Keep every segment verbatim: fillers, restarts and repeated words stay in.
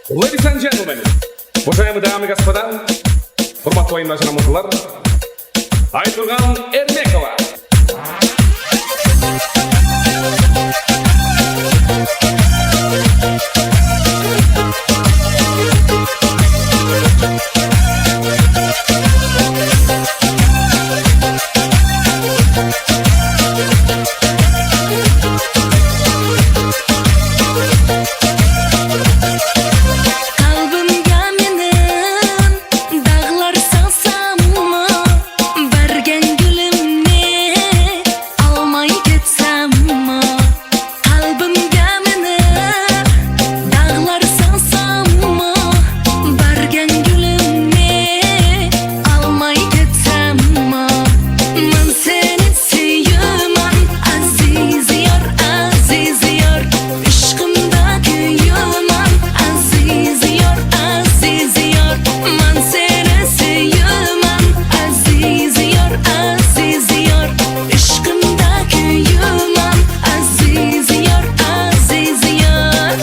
Ladies and gentlemen, уважаемые дамы и господа, формат война же на музлар, Айтурган Эрмекова. Калбымъя мыным, дагълар салсам но, бӧрген гылымме алмай кӧтсам но. Калбымъя мыным, дагълар салсам но, бӧрген гылымме алмай кӧтсам но. Мон сыӵе сыӵе мон, азиз ёр, азиз ёр, ышкымда кыйёмон, азиз ёр, азиз ёр, мон сыӵе сыӵе мон, азиз ёр, азиз ёр, ышкымда кыйёмон, азиз ёр, азиз ёр.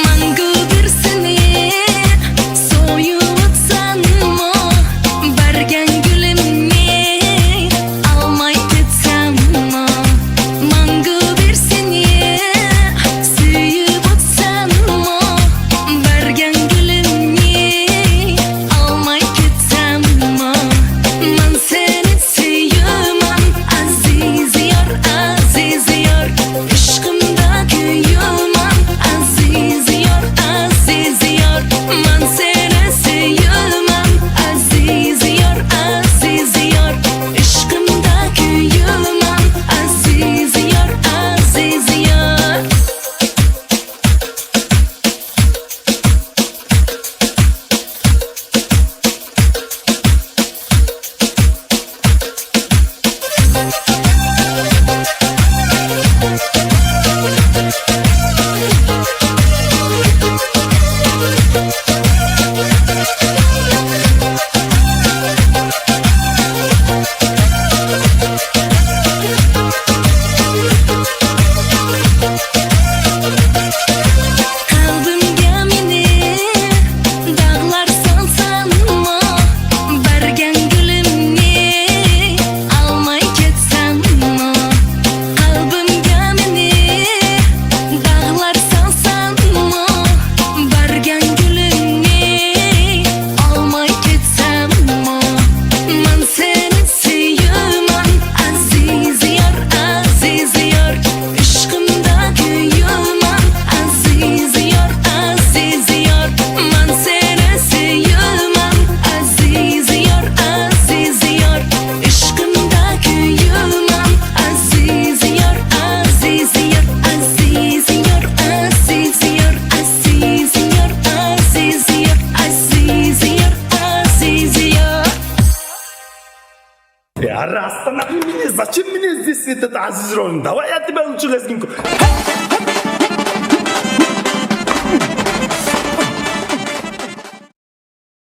Мон гудырсыны сое вутсам но, бӧрген гылымме алмай кӧтсам но. Мон гудырсыны сое вутсам но, бӧрген гылымме алмай кӧтсам но. Мон сыӵе сыӵе мон, азиз ёр, азиз ёр, ышкымда кыйёмон, азиз ёр, азиз ёр, мон сыӵе сыӵе мон, азиз ёр, азиз ёр, ышкымда кыйёмон, азиз ёр, азиз ёр. Калбымъя мыным, дагълар салсам но, бӧрген гылымме алмай кӧтсам но. Калбымъя мыным, дагълар салсам но, бӧрген гылымме алмай кӧтсам но. Мон сыӵе сыӵе мон, азиз ёр, азиз ёр, ышкымда кыйёмон, азиз ёр, азиз ёр, мон сыӵе сыӵе мон, азиз ёр, азиз ёр, ышкымда кыйёмон, азиз ёр, азиз ёр, азиз ёр, азиз ёр, азиз ёр, азиз ёр, азиз ёр, азиз ёр. Я, останови меня, зачем мне здесь этот азиз ёр? Давай я тебя лучше лезгинку.